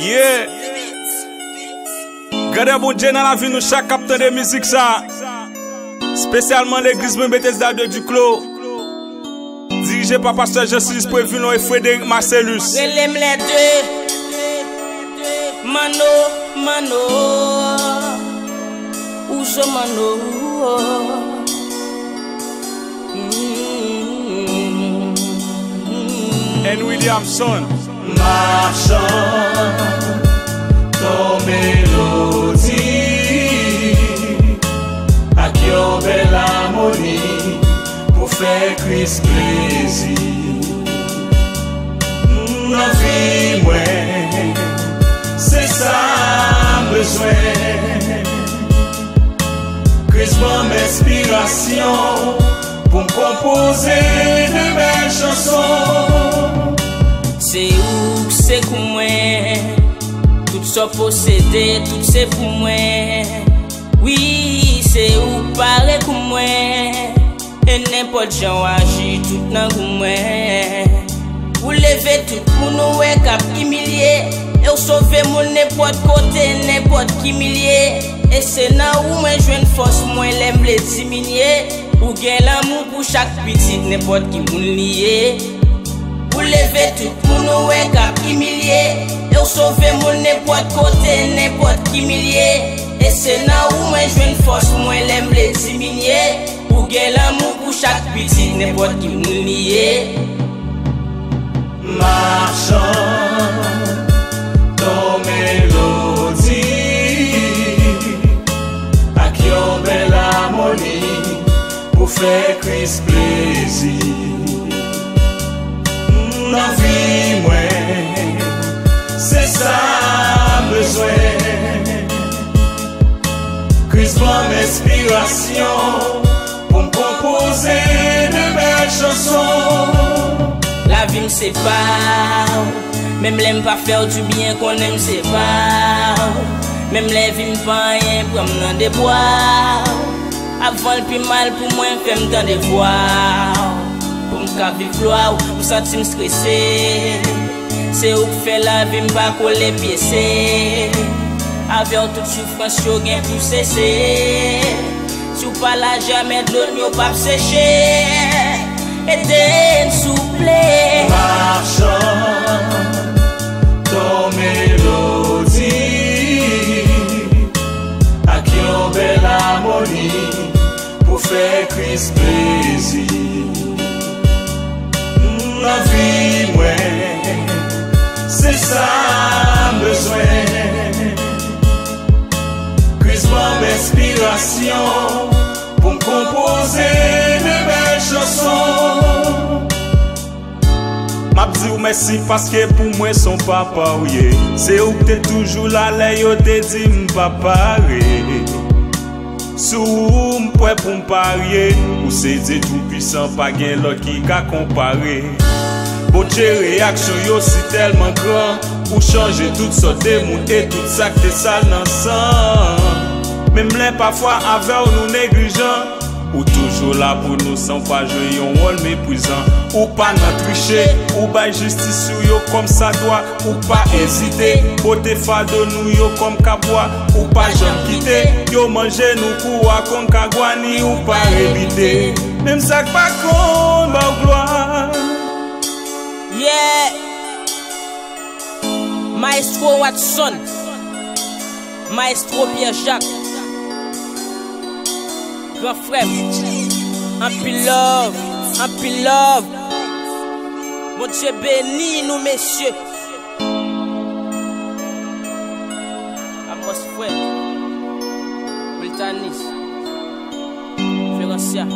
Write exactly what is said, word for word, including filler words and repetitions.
Yeah! Grandè Bondye nan lavi nou chak k ap tande mizik sa. Espesyalman legliz mwen Betesda de Diklo. Dirije pa pastè Jean Sulus Prévilon e Frédéric Marcellus. Rele m lè de. Manno, Manno. Ouzo Manno. Mm. Henry Williamson. Machan ton melodi ak yon bèl amoni pou fè Kris plezi. Nan vi mwen, se sa m bezwen. Kris ban m enspirasyon pou m konpoze de bèl chanson. Se ou k se kou mwen, tout sa w posede, tout se pou mwen. Wi, se ou k pare kou mwen. E nenpòt jan w aji, tout nan gou mwen. Ou leve tout moun ou wè k ap imilye, e w sove moun nenpòt kote, nenpòt ki milye. E se nan ou mwen jwenn fòs mwen lè m vle diminye. Ou gen lanmou pou chak pitit, nenpòt ki moun li ye. Ou leve tout moun ou wè k ap imilye, e w sove moun nenpòt kote, nenpòt ki milye. E se nan ou mwen jwenn fòs mwen lè m vle diminye. Ou gen lanmou pou chak pitit, nenpòt ki moun li ye. Machan ton melodi ak yon bèl amoni pou fè Kris plezi. Nan vi mwen, se sa m bezwen. Kris ban m enspirasyon pou m konpoze de bèl chanson. Lavi m se pa w, menm lè m pa fè w dibyen, konnen m se pa w. Menm lè vi m pa anyen, pran m nan de bra w. Avan l pi mal pou mwen, fè m tande vwa w. Pou m ka viv glwa w, m santi m strese. Se ou k fè lavi m pa kole pyese. Avè w tout soufrans yo gen pou sese. Si w pa la, jamè dlo n yo p ap seche. Ede n, souple. Machan ton melodi ak yon bèl amoni pou fè Kris plezi. Nan vi mwen, se sa m bezwen. Kris ban m enspirasyon pou m konpoze de bèl chanson. M ap di w mèsi paske pou mwen s on papa w ye. Se ou k te toujou la lè yo te di m pa pare. Sou ou m prè pou m parye. Ou se Dye Toupisan, pa gen lòt ki ka konpare. Bondye, reyaksyon yo si tèlman gran. Ou chanje tout sòt de moun e tout sa k te sal nan san. Menm lè pafwa avè w nou neglijan, ou toujou la pou nou san w pa jwe yon wòl meprizan. Ou pa nan triche, ou bay jistis sou yo kòm sa dwa. Ou pa ezite, pote fado nou yo kòm kabwa. Ou pa janm kite yo manje nou kou a konn kagwa, ni ou pa rebite. Menm sa k pa konn ba w glwa. Yeah! Maestro Watson, Maestro Pierre Jacques, gran frè m, anpil love, anpil love. Bondye beni nou, mesye. Amos Fred, Wiltanis, Ferancia.